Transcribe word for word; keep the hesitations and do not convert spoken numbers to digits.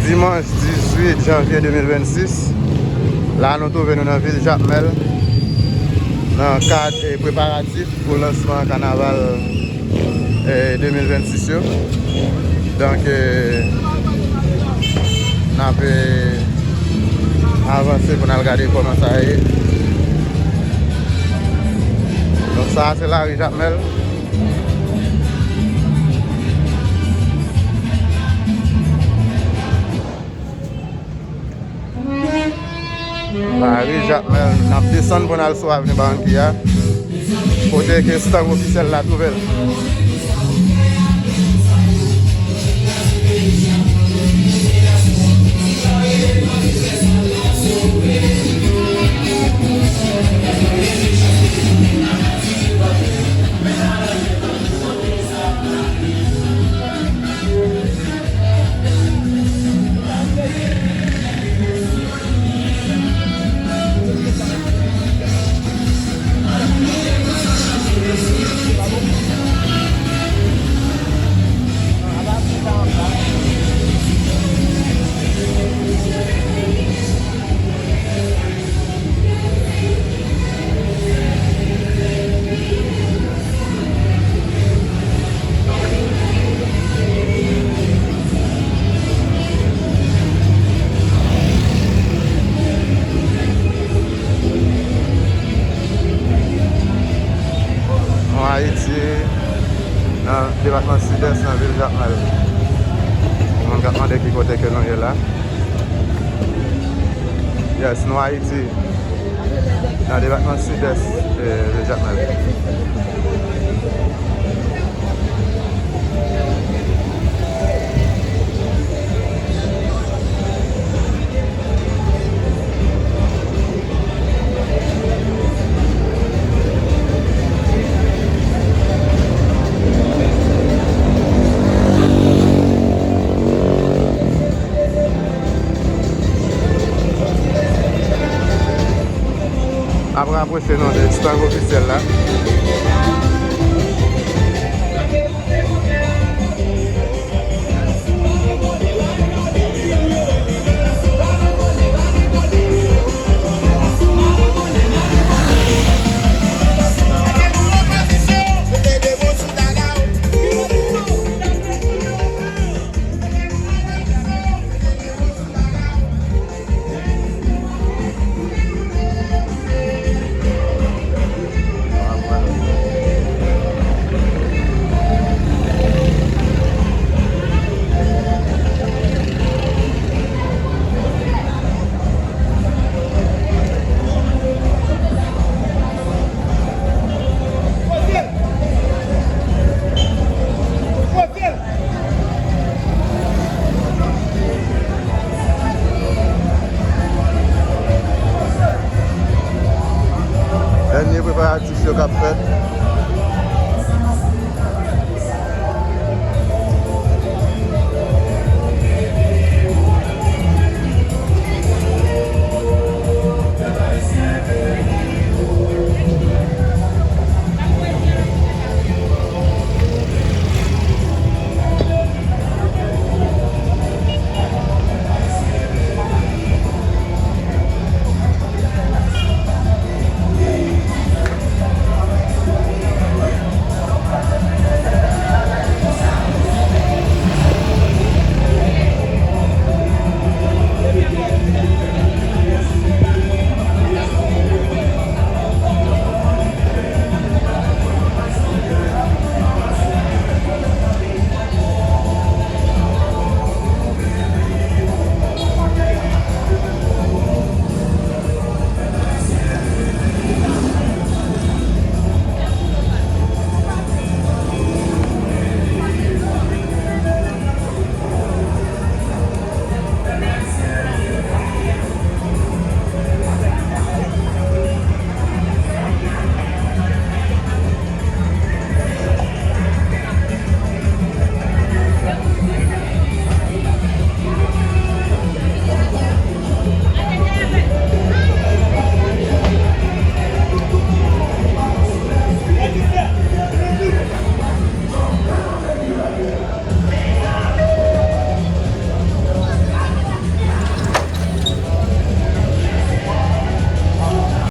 Dimanch dizuit janvye de mil vennsis, la nou twouve nou nan vil Jakmèl, nan kad, eh, preparatif pou lansman kanaval, eh, de mil vennsis yo. Donk, eh, n ap, eh, avanse pou n al gade kòman sa ye. Donk, sa a se lari Jakmèl. Lari Jakmèl, n ap desann pou n al sou avni Barranquilla, kote ke stand ofisyèl la twouve l. Nou Ayiti, nan depatman Sidès, nan vil Jakmèl. Pou moun k ap mande ki kote ke nou ye la. Yes, nou Ayiti. Nan depatman Sidès, eh, de Jakmèl. Ap rapwoche nou de stand ofisyèl la.